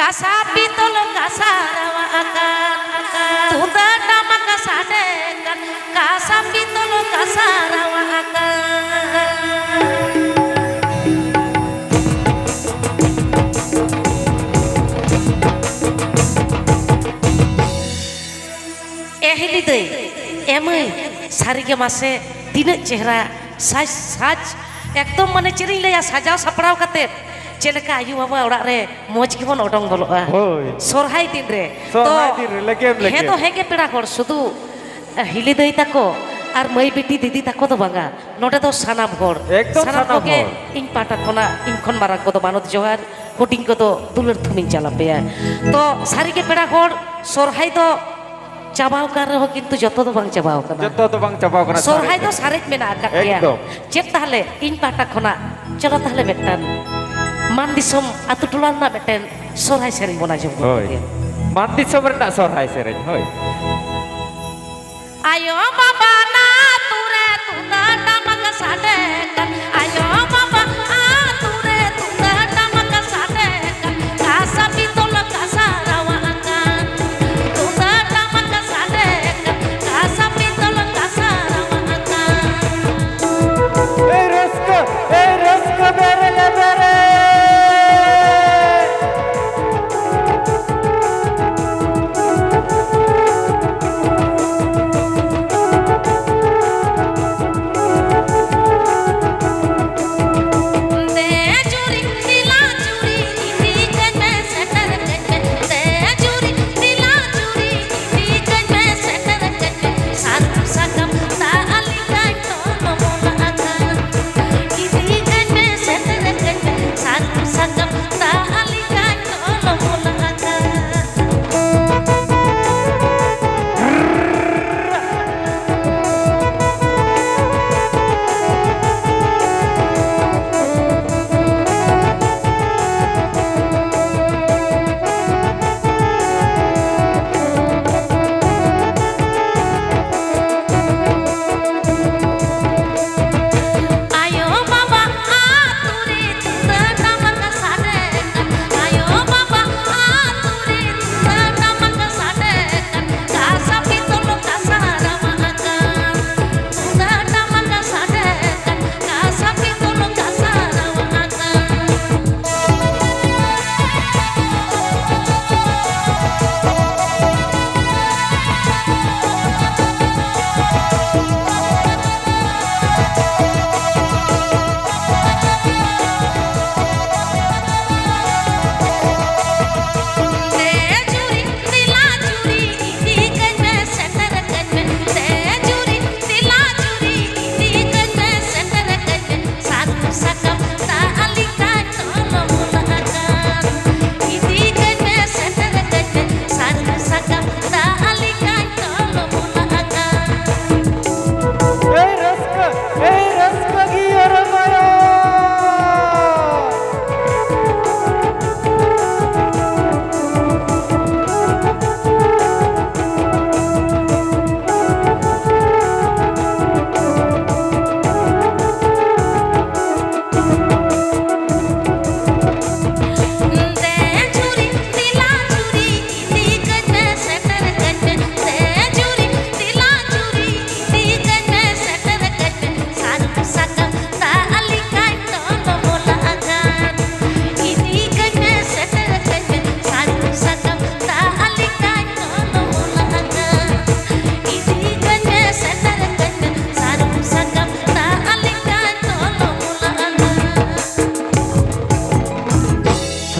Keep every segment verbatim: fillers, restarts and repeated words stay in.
ᱠᱟᱥᱟ ᱯᱤᱛᱚᱞ ᱠᱟᱥᱟ ᱨᱟᱣᱟᱜ ᱟᱠᱟᱱ, ᱛᱩᱢᱫᱟᱜ ᱴᱟᱢᱟᱠ ᱥᱟᱰᱮ ᱠᱟᱱ, ᱠᱟᱥᱟ ᱯᱤᱛᱚᱞ ᱠᱟᱥᱟ ᱨᱟᱣᱟᱜ ᱟᱠᱟᱱ᱾ ᱮ ᱦᱤᱞᱤ ᱫᱟᱹᱭ, ᱮ ᱢᱟᱹᱭ, ᱥᱟᱹᱨᱤᱜᱮ ᱢᱟᱥᱮ ᱛᱤᱱᱟᱹᱜ ᱪᱮᱦᱨᱟ ᱥᱟᱡᱽ, ᱥᱟᱡᱽ, ᱮᱠᱫᱚᱢ ᱢᱟᱱᱮ ᱪᱮᱫ ᱤᱧ ᱞᱟᱹᱭᱟ, ᱥᱟᱡᱟᱣ ᱥᱟᱯᱲᱟᱣ ᱠᱟᱛᱮᱫ ᱪᱮᱫ ᱞᱮᱠᱟ ᱟᱭᱳ ᱵᱟᱵᱟ ᱚᱲᱟᱜ ᱨᱮ ᱢᱚᱡᱽ ᱜᱮᱵᱚᱱ ᱚᱰᱚᱝ ᱵᱚᱞᱚᱜᱼᱟ᱾ ᱦᱳᱭ᱾ ᱥᱚᱨᱦᱟᱭ ᱫᱤᱱ ᱨᱮ᱾ ᱥᱚᱨᱦᱟᱭ ᱛᱚ, ᱫᱤᱱ ᱨᱮ ᱞᱮᱜᱮᱢ ᱦᱮᱸ ᱞᱮᱜᱮᱢ᱾ ᱫᱚ ᱦᱮᱸ ᱜᱮ ᱯᱮᱲᱟ ᱦᱚᱲ, ᱥᱩᱫᱷᱩ ᱦᱤᱞᱤ ᱫᱟᱹᱭ ᱛᱟᱠᱚ ᱟᱨ ᱢᱟᱹᱭ ᱵᱤᱴᱤ ᱫᱤᱫᱤ ᱛᱟᱠᱚ ᱫᱚ ᱵᱟᱝᱟ, ᱱᱚᱰᱮ ᱫᱚ ᱥᱟᱱᱟᱢ ᱦᱚᱲ, ᱮᱠᱫᱚᱢ ᱥᱟᱱᱟᱢ ᱥᱟᱱᱟᱢ ᱠᱚᱜᱮ ᱦᱚᱲ᱾ ᱤᱧ ᱯᱟᱦᱴᱟ ᱠᱷᱚᱱᱟᱜ, ᱤᱧ ᱠᱷᱚᱱ ᱢᱟᱨᱟᱝ ᱠᱚᱫᱚ ᱢᱟᱱᱚᱛ ᱡᱚᱦᱟᱨ, ᱦᱩᱰᱤᱧ ᱠᱚᱫᱚ ᱫᱩᱞᱟᱹᱲ ᱛᱷᱩᱢᱤᱧ ᱪᱟᱞ ᱟᱯᱮᱭᱟ᱾ ᱛᱚ ᱥᱟᱹᱨᱤᱜᱮ ᱯᱮᱲᱟ ᱦᱚᱲ, ᱥᱚᱨᱦᱟᱭ ᱫᱚ ᱪᱟᱵᱟᱣ ᱟᱠᱟᱱ ᱨᱮᱦᱚᱸ ᱠᱤᱱᱛᱩ ᱡᱚᱛᱚ ᱫᱚ ᱵᱟᱝ ᱪᱟᱵᱟᱣ ᱟᱠᱟᱱᱟ᱾ ᱡᱚᱛᱚ ᱫᱚ ᱵᱟᱝ ᱪᱟᱵᱟᱣ ᱟᱠᱟᱱᱟ, ᱥᱚᱨᱦᱟᱭ ᱥᱟᱹᱨᱤ ᱫᱚ ᱜᱮ᱾ ᱥᱟᱨᱮᱡ ᱢᱮᱱᱟᱜ ᱟᱠᱟᱫ ᱜᱮᱭᱟ᱾ ᱮᱠᱫᱚᱢ᱾ ᱪᱮᱫ ᱛᱟᱦᱞᱮ ᱤᱧ ᱯᱟᱦᱴᱟ ᱠᱷᱚᱱᱟᱜ, ᱪᱚᱞᱚ ᱛᱟᱦᱞᱮ ᱢᱤᱫᱴᱟᱝ ᱢᱟᱱ ᱫᱤᱥᱚᱢ ᱟᱛᱳ ᱴᱚᱞᱟ ᱨᱮᱱᱟᱜ ᱢᱤᱫᱴᱮᱱ ᱥᱚᱨᱦᱟᱭ ᱥᱮᱨᱮᱧ ᱵᱚᱱ ᱟᱸᱡᱚᱢ ᱜᱚᱫ ᱦᱳᱭ᱾ ᱞᱮᱜᱮ᱾ ᱢᱟᱱ ᱫᱤᱥᱚᱢ ᱨᱮᱱᱟᱜ ᱥᱚᱨᱦᱟᱭ ᱥᱮᱨᱮᱧ, ᱦᱳᱭ᱾ ᱟᱭᱳ ᱵᱟᱵᱟ ᱱᱟ ᱟᱛᱩ ᱨᱮ ᱛᱩᱢᱫᱟᱜ ᱴᱟᱢᱟᱠ ᱥᱟᱰᱮ ᱠᱟᱱ, ᱟᱭᱳ ᱵᱟᱵᱟ ᱟᱛᱩ ᱨᱮ ᱛᱩᱢᱫᱟᱜ ᱴᱟᱢᱟᱠ ᱥᱟᱰᱮ ᱠᱟᱱ, ᱠᱟᱥᱟ ᱯᱤᱛᱚᱞ ᱠᱟᱥᱟ ᱨᱟᱣᱟᱜ ᱠᱟᱱ, ᱛᱩᱢᱫᱟᱜ ᱴᱟᱢᱟᱠ ᱥᱟᱰᱮ ᱠᱟᱱ, ᱠᱟᱥᱟ ᱯᱤᱛᱚᱞ ᱠᱟᱥᱟ ᱨᱟᱣᱟᱜ ᱠᱟᱱ᱾ ᱮᱭ ᱨᱟᱹᱥᱠᱟᱹ, ᱮᱭ ᱨᱟᱹᱥᱠᱟᱹ ᱵᱮᱨᱮᱫ ᱵᱮᱨᱮᱫ᱾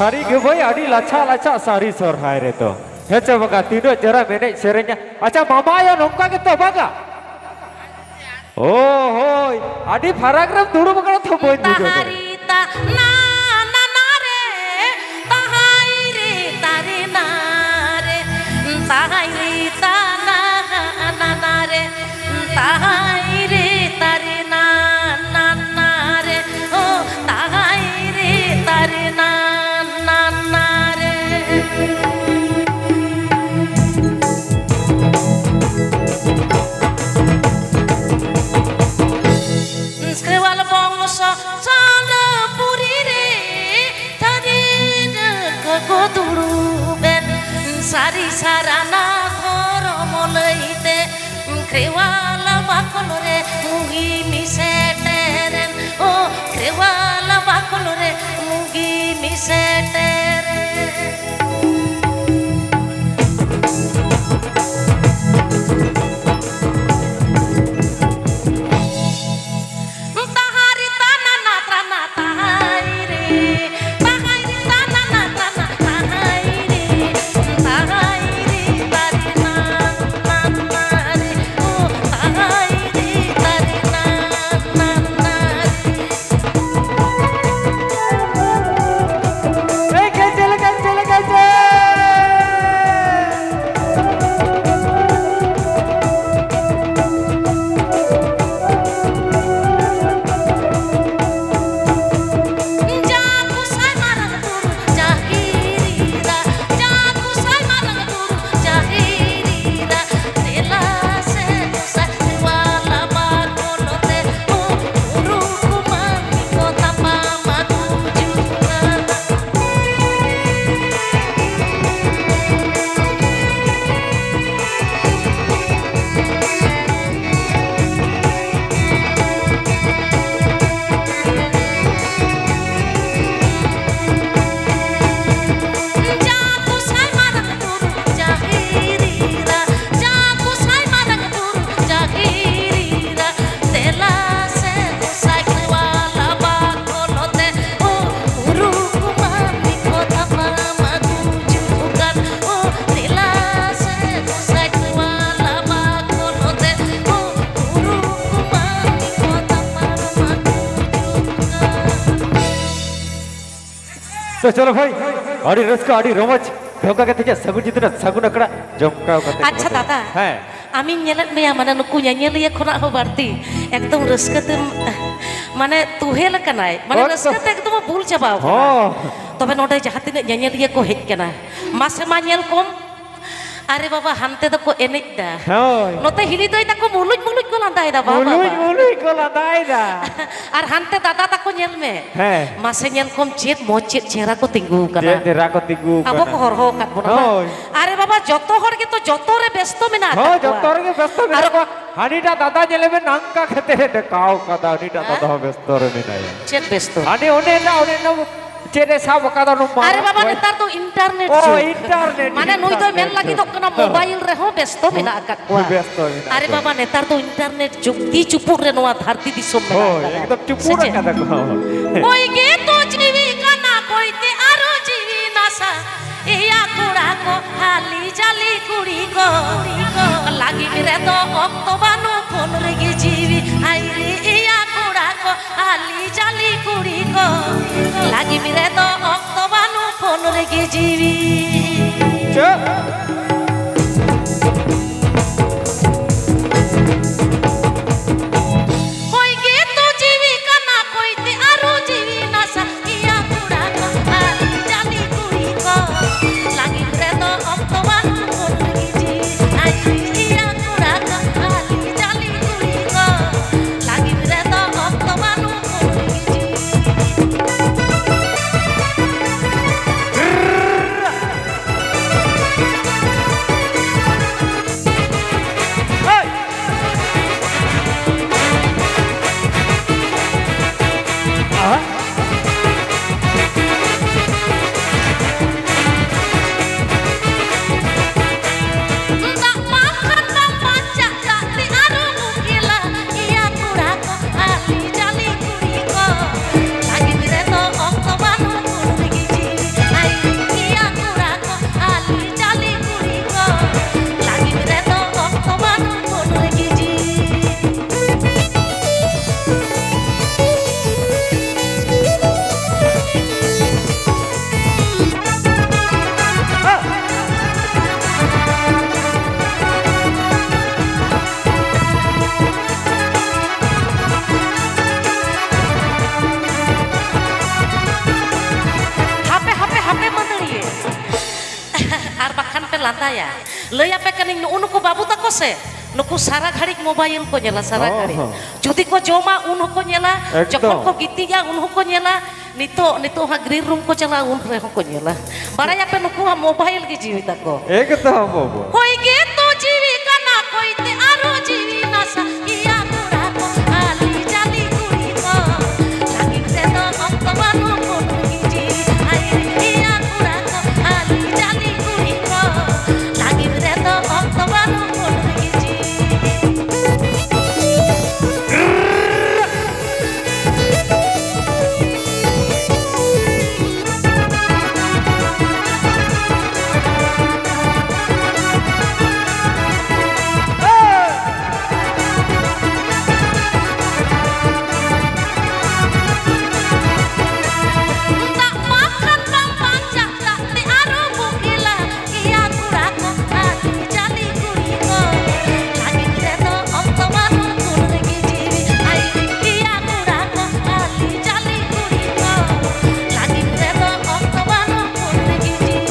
ᱥᱟᱹᱨᱤ ᱜᱮ ᱵᱷᱟᱹᱭ, ᱟᱹᱰᱤ ᱞᱟᱪᱷᱟ ᱞᱟᱪᱷᱟ ᱥᱟᱹᱨᱤ ᱥᱚᱨᱦᱟᱭ ᱨᱮᱫᱚ᱾ ᱦᱮᱸ ᱪᱮ ᱵᱟᱝᱟ? ᱛᱤᱱᱟᱹᱜ ᱪᱮᱦᱨᱟᱢ ᱮᱱᱮᱡ ᱥᱮᱨᱮᱧᱟ᱾ ᱟᱪᱪᱷᱟ ᱢᱟᱢᱟ ᱟᱭᱳ, ᱱᱚᱝᱠᱟ ᱜᱮᱛᱚ ᱵᱟᱝᱟ? ᱳ ᱦᱳᱭ, ᱟᱹᱰᱤ ᱯᱷᱟᱨᱟᱠ ᱨᱮᱢ ᱫᱩᱲᱩᱵ ᱟᱠᱟᱱᱟ ᱛᱚ, ᱵᱟᱹᱧ ᱵᱩᱡᱷᱟᱹᱣ ᱫᱟᱲᱮᱭᱟᱜ᱾ ᱛᱟᱦᱟᱨᱤ ᱛᱟ ᱱᱟ ᱱᱟ ᱱᱟ ᱨᱮ, ᱛᱟᱦᱟᱭ ᱨᱮ ᱛᱟᱨᱮ ᱱᱟ ᱨᱮ, ᱛᱟᱦᱟᱭ ᱨᱮ ᱛᱟ ᱱᱟ ᱱᱟ ᱱᱟ ᱨᱮ, ᱛᱟᱦᱟᱭ ᱨᱮ ᱛᱟᱨᱮ ᱱᱟ ᱱᱟ ᱱᱟ ᱨᱮ, ᱳ ᱛᱟᱦᱟᱭ ᱨᱮ ᱛᱟᱨᱮ ᱱᱟ ᱱᱟ ᱱᱟ ᱨᱮ᱾ ᱠᱷᱮᱨᱣᱟᱞ ᱵᱚᱝᱥᱚ ᱥᱟᱞᱯᱩᱨᱤ ᱨᱮ ᱛᱷᱟᱹᱨᱤ ᱨᱮ ᱠᱚᱠᱚ ᱫᱩᱲᱩᱵ ᱮᱱ᱾ ᱥᱟᱹᱨᱤ ᱥᱟᱨᱟᱱᱟ ᱫᱷᱚᱨᱚᱢ ᱞᱟᱹᱭᱛᱮ ᱠᱷᱮᱨᱣᱟᱞ ᱵᱟᱠᱷᱳᱞ ᱨᱮ ᱢᱩᱜᱤ ᱢᱤᱥᱮᱴᱮᱨᱮᱱ᱾ ᱳ ᱠᱷᱮᱨᱣᱟᱞ ᱵᱟᱠᱷᱳᱞ ᱨᱮ ᱢᱩᱜᱤ ᱢᱤᱥᱮᱴᱮᱨᱮᱱ᱾ ᱛᱟᱦᱟᱨᱤ ᱛᱟᱱᱟᱱᱟ ᱛᱟᱱᱟ ᱛᱟᱦᱟᱭ ᱨᱮ, ᱛᱟᱦᱟᱭ ᱨᱮ ᱛᱟᱱᱟᱱᱟ ᱛᱟᱱᱟ ᱛᱟᱦᱟᱭ ᱨᱮ, ᱛᱟᱦᱟᱭ ᱨᱮ ᱛᱟᱨᱤ ᱱᱟ ᱱᱟ ᱱᱟ ᱨᱮ, ᱳ ᱛᱟᱦᱟᱭ ᱨᱮ ᱛᱟᱨᱤ ᱱᱟ ᱱᱟ ᱱᱟ ᱨᱮ᱾ ᱮ ᱛᱚ ᱪᱚᱞᱚ ᱵᱷᱟᱭ, ᱟᱹᱰᱤ ᱨᱟᱹᱥᱠᱟᱹ, ᱟᱹᱰᱤ ᱨᱚᱢᱚᱡᱽ, ᱱᱚᱝᱠᱟ ᱠᱟᱛᱮ ᱜᱮ ᱥᱟᱹᱜᱩᱱ ᱧᱤᱫᱟᱹ ᱨᱮᱱᱟᱜ ᱥᱟᱹᱜᱩᱱ ᱟᱠᱷᱲᱟ ᱡᱚᱢᱠᱟᱣ ᱠᱟᱛᱮ ᱟᱪᱪᱷᱟ ᱜᱮ᱾ ᱫᱟᱫᱟ, ᱦᱮᱸ᱾ ᱟᱢᱤᱧ ᱧᱮᱞᱮᱫ ᱢᱮᱭᱟ, ᱢᱟᱱᱮ ᱱᱩᱠᱩ ᱧᱮᱧᱮᱞᱤᱭᱟᱹ ᱠᱷᱚᱱᱟᱜ ᱦᱚᱸ ᱵᱟᱹᱲᱛᱤ ᱮᱠᱫᱚᱢ ᱨᱟᱹᱥᱠᱟᱹ ᱛᱮᱢ, ᱢᱟᱱᱮ ᱛᱩᱦᱮᱞ ᱟᱠᱟᱱᱟᱭ, ᱢᱟᱱᱮ ᱦᱳᱭ ᱛᱚ᱾ ᱨᱟᱹᱥᱠᱟᱹ ᱛᱮ ᱮᱠᱫᱚᱢ ᱵᱩᱞ ᱪᱟᱵᱟᱣ ᱠᱟᱱᱟ᱾ ᱦᱚᱸ᱾ ᱛᱚᱵᱮ ᱱᱚᱰᱮ ᱡᱟᱦᱟᱸ ᱛᱤᱱᱟᱹᱜ ᱧᱮᱧᱮᱞᱤᱭᱟᱹ ᱠᱚ ᱦᱮᱡ ᱠᱟᱱᱟ, ᱢᱟᱥᱮ ᱢᱟ ᱧᱮᱞ ᱠᱚᱢ, ᱟᱨᱮ ᱵᱟᱵᱟ, ᱦᱟᱱᱛᱮ ᱫᱚᱠᱚ ᱮᱱᱮᱡ ᱫᱟ᱾ ᱦᱳᱭ᱾ ᱱᱚᱛᱮ ᱦᱤᱞᱤ ᱫᱟᱹᱭ ᱛᱟᱠᱚ ᱢᱩᱞᱩᱡ ᱢᱩᱞᱩᱡ ᱠᱚ ᱞᱟᱸᱫᱟᱭ ᱫᱟ, ᱵᱟᱵᱟ, ᱢᱩᱞᱩᱡ ᱵᱟᱵᱟ᱾ ᱢᱩᱞᱩᱡ ᱠᱚ ᱞᱟᱸᱫᱟᱭ ᱫᱟ᱾ ᱟᱨ ᱦᱟᱱᱛᱮ ᱫᱟᱫᱟ ᱛᱟᱠᱚ ᱧᱮᱞ ᱢᱮ᱾ ᱦᱮᱸ᱾ ᱢᱟᱥᱮ ᱧᱮᱞ ᱠᱚᱢ, ᱪᱮᱫ ᱢᱚᱡᱽ, ᱪᱮᱫ ᱪᱮᱦᱨᱟ ᱠᱚ ᱛᱤᱸᱜᱩ ᱠᱟᱱᱟ᱾ ᱪᱮᱫ ᱪᱮᱦᱨᱟ ᱠᱚ ᱛᱤᱸᱜᱩ ᱟᱵᱚ ᱠᱟᱱᱟ᱾ ᱠᱚ ᱦᱚᱨᱦᱚ ᱟᱠᱟᱫ ᱵᱚᱱᱟ, ᱵᱟᱝ? ᱦᱳᱭ᱾ ᱟᱨᱮ ᱵᱟᱵᱟ, ᱡᱚᱛᱚ ᱦᱚᱲ ᱜᱮᱛᱚ ᱡᱚᱛᱚ ᱨᱮ ᱵᱮᱥᱛᱚ ᱢᱮᱱᱟᱜ ᱦᱳᱭ, ᱟᱠᱟᱫ ᱡᱚᱛᱚ ᱠᱚᱣᱟ᱾ ᱨᱮᱜᱮ ᱵᱮᱥᱛᱚ ᱢᱮᱱᱟᱜ ᱟᱨ ᱠᱚᱣᱟ᱾ ᱦᱟᱹᱱᱤᱴᱟᱜ ᱫᱟᱫᱟ ᱧᱮᱞᱮ ᱢᱮ, ᱱᱟᱝᱠᱟ ᱠᱟᱛᱮ ᱰᱮᱠᱟᱣ ᱠᱟᱫᱟ, ᱦᱟᱹᱱᱤᱴᱟᱜ ᱦᱮᱸ? ᱫᱟᱫᱟ ᱦᱚᱸ ᱵᱮᱥᱛᱚ ᱨᱮ ᱢᱮᱱᱟᱭᱟ᱾ ᱪᱮᱫ ᱵᱮᱥᱛᱚ? ᱦᱟᱹᱱᱤ ᱚᱱᱮ ᱱᱟ, ᱚᱱᱮ ᱱᱟ ᱪᱮᱫ ᱮ ᱥᱟᱵ ᱟᱠᱟᱫᱟ ᱱᱚᱣᱟ? ᱟᱨᱮ ᱵᱟᱵᱟ, ᱦᱳᱭ᱾ ᱱᱮᱛᱟᱨ ᱫᱚ internet ᱚ, ᱡᱩᱜᱽ᱾ Internet, ᱢᱟᱱᱮ ᱱᱩᱭ ᱫᱚᱭ ᱢᱮᱱ internet ᱞᱟᱹᱜᱤᱫᱚᱜ ᱡᱩᱜᱽ᱾ ᱠᱟᱱᱟ mobile ᱨᱮᱦᱚᱸ ᱵᱮᱥᱛᱚ ᱢᱮᱱᱟᱜ ᱟᱠᱟᱫ ᱠᱚᱣᱟ᱾ ᱵᱮᱥᱛᱚ ᱢᱮᱱᱟᱜ ᱟᱨᱮ ᱠᱚᱣᱟ᱾ ᱵᱟᱵᱟ, ᱱᱮᱛᱟᱨ ᱫᱚ internet ᱡᱩᱜᱽ, ᱛᱤ ᱪᱩᱯᱩᱫ ᱨᱮ ᱱᱚᱣᱟ ᱫᱷᱟᱹᱨᱛᱤ ᱫᱤᱥᱚᱢ ᱢᱮᱱᱟᱜ ᱦᱳᱭ, ᱟᱠᱟᱫᱟ᱾ ᱮᱠᱫᱚᱢ ᱪᱩᱯᱩᱫ ᱥᱮ ᱪᱮᱫ? ᱟᱠᱟᱫᱟ ᱠᱚ᱾ ᱠᱚᱭ ᱜᱮ ᱛᱚ ᱡᱤᱣᱤ ᱠᱟᱱᱟ, ᱠᱚᱭ ᱛᱮ ᱟᱨᱚ ᱡᱤᱣᱤ ᱱᱟᱥᱟ᱾ ᱮᱭᱟ ᱠᱚᱲᱟ ᱠᱚ, ᱦᱟᱞᱤ ᱡᱟᱞᱤ ᱠᱩᱲᱤ ᱠᱚ, ᱞᱟᱹᱜᱤᱫ ᱨᱮᱫᱚ ᱚᱠᱛᱚ ᱵᱟᱹᱱᱩᱜ, ᱯᱷᱳᱱ ᱨᱮᱜᱮ ᱡᱤᱣᱤ᱾ ᱟᱭ ᱨᱮ ᱮᱭᱟ ᱠᱚᱲᱟ ᱠᱚ, ᱦᱟᱞᱤ ᱡᱟᱞᱤ ᱠᱩᱲᱤ ᱠᱚ, ᱞᱟᱹᱜᱤᱫ ᱨᱮᱫᱚ ᱚᱠᱛᱚ ᱵᱟᱹᱱᱩᱜ, ᱯᱷᱳᱱ ᱨᱮᱜᱮ ᱡᱤᱣᱤ᱾ ᱪᱮᱫ? ᱚᱠᱚᱭ ᱜᱮ ᱛᱚ ᱡᱤᱣᱤ ᱠᱟᱱᱟ, ᱚᱠᱚᱭ ᱛᱮ ᱟᱨᱚ ᱡᱤᱣᱤ ᱱᱟᱥᱟ, ᱤᱭᱟ ᱠᱚᱲᱟ ᱠᱚ, ᱟᱨ ᱡᱟᱞᱤ ᱠᱩᱲᱤ ᱠᱚ, ᱞᱟᱹᱜᱤᱫ ᱨᱮᱫᱚ ᱚᱠᱛᱚ ᱵᱟᱹᱱᱩᱜ, ᱯᱷᱳᱱ ᱨᱮᱜᱮ ᱡᱤᱣᱤ᱾ ᱟᱭ ᱤᱭᱟ ᱠᱚᱲᱟ ᱠᱚ, ᱟᱨ ᱡᱟᱞᱤ ᱠᱩᱲᱤ ᱠᱚ, ᱞᱟᱹᱜᱤᱫ ᱨᱮᱫᱚ ᱚᱠᱛᱚ ᱵᱟᱹᱱᱩᱜ, ᱯᱷᱳᱱ ᱨᱮᱜᱮ ᱡᱤᱣᱤ᱾ ᱞᱟᱸᱫᱟᱭᱟ᱾ ᱞᱟᱹᱭ ᱟᱯᱮ ᱠᱟᱹᱱᱟᱹᱧ, ᱱᱩᱜᱼᱩ ᱱᱩᱠᱩ ᱵᱟᱹᱵᱩ ᱛᱟᱠᱚ ᱥᱮ, ᱱᱩᱠᱩ ᱥᱟᱨᱟ ᱜᱷᱟᱹᱲᱤᱡ ᱢᱳᱵᱟᱭᱤᱞ ᱠᱚ ᱧᱮᱞᱟ, ᱥᱟᱨᱟ ᱚ ᱜᱷᱟᱹᱲᱤᱡ᱾ ᱦᱚᱸ᱾ ᱡᱩᱫᱤ ᱠᱚ ᱡᱚᱢᱟ, ᱩᱱ ᱦᱚᱸᱠᱚ ᱧᱮᱞᱟ, ᱮᱠᱫᱚᱢ᱾ ᱡᱚᱠᱷᱚᱱ ᱠᱚ ᱜᱤᱛᱤᱡᱼᱟ, ᱩᱱ ᱦᱚᱸᱠᱚ ᱧᱮᱞᱟ᱾ ᱱᱤᱛᱚᱜ, ᱱᱤᱛᱚᱜ ᱦᱟᱸᱜ ᱜᱨᱤᱱ ᱨᱩᱢ ᱠᱚ ᱪᱟᱞᱟᱜᱼᱟ, ᱩᱱ ᱨᱮᱦᱚᱸ ᱠᱚ ᱧᱮᱞᱟ᱾ ᱵᱟᱲᱟᱭᱟᱯᱮ, ᱱᱩᱠᱩᱣᱟᱜ ᱢᱳᱵᱟᱭᱤᱞ ᱜᱮ ᱡᱤᱣᱤ ᱛᱟᱠᱚ᱾ ᱮᱠᱫᱚᱢ ᱵᱟᱹᱵᱩ᱾ ᱠᱚᱭ ᱜᱮ ᱛᱚ ᱡᱤᱣᱤ ᱠᱟᱱᱟ, ᱠᱚᱭ ᱛᱮ ᱟᱨᱚ ᱡᱤᱣᱤ ᱱᱟᱥᱟ ᱜᱮᱭᱟ ᱠᱚᱲᱟ ᱠᱚ, ᱟᱹᱞᱤ ᱡᱟᱹᱞᱤ ᱠᱩᱲᱤ ᱠᱚ᱾ ᱞᱟᱹᱜᱤᱫ ᱛᱮᱫᱚ ᱚᱠᱛᱚ ᱵᱟᱹᱱᱩᱜ ᱩᱱ ᱜᱮ ᱡᱤᱣᱤ ᱟᱭᱨᱤ ᱜᱮᱭᱟ ᱠᱚᱲᱟ ᱠᱚ, ᱟᱹᱞᱤ ᱡᱟᱹᱞᱤ ᱠᱩᱲᱤ ᱠᱚ᱾ ᱞᱟᱹᱜᱤᱫ ᱛᱮᱫᱚ ᱚᱠᱛᱚ ᱵᱟᱹᱱᱩᱜ ᱩᱱ ᱜᱮ ᱡᱤᱣᱤ᱾ ᱫᱟᱜ ᱵᱟᱝᱠᱷᱟᱱ ᱵᱟᱝ ᱵᱟᱧᱪᱟᱜ, ᱫᱟᱜ ᱛᱮ ᱟᱹᱨᱩᱵ ᱵᱚ ᱠᱷᱮᱞᱟ᱾ ᱤᱭᱟ ᱠᱚᱲᱟ ᱠᱚ, ᱟᱹᱞᱤ ᱡᱟᱹᱞᱤ ᱠᱩᱲᱤ ᱠᱚ, ᱞᱟᱹᱜᱤᱫ ᱨᱮᱫᱚ ᱚᱠᱛᱚ ᱵᱟᱹᱱᱩᱜ ᱩᱱ ᱨᱮᱜᱮ ᱡᱤᱣᱤ ᱟᱭᱨᱤ᱾ ᱤᱭᱟ ᱠᱚᱲᱟ ᱠᱚ, ᱟᱹᱞᱤ ᱡᱟᱹᱞᱤ ᱠᱩᱲᱤ ᱠᱚ, ᱞᱟᱹᱜᱤᱫ ᱨᱮᱫᱚ ᱚᱠᱛᱚ ᱵᱟᱹᱱᱩᱜ ᱩᱱ ᱨᱮᱜᱮ ᱡᱤᱣᱤ᱾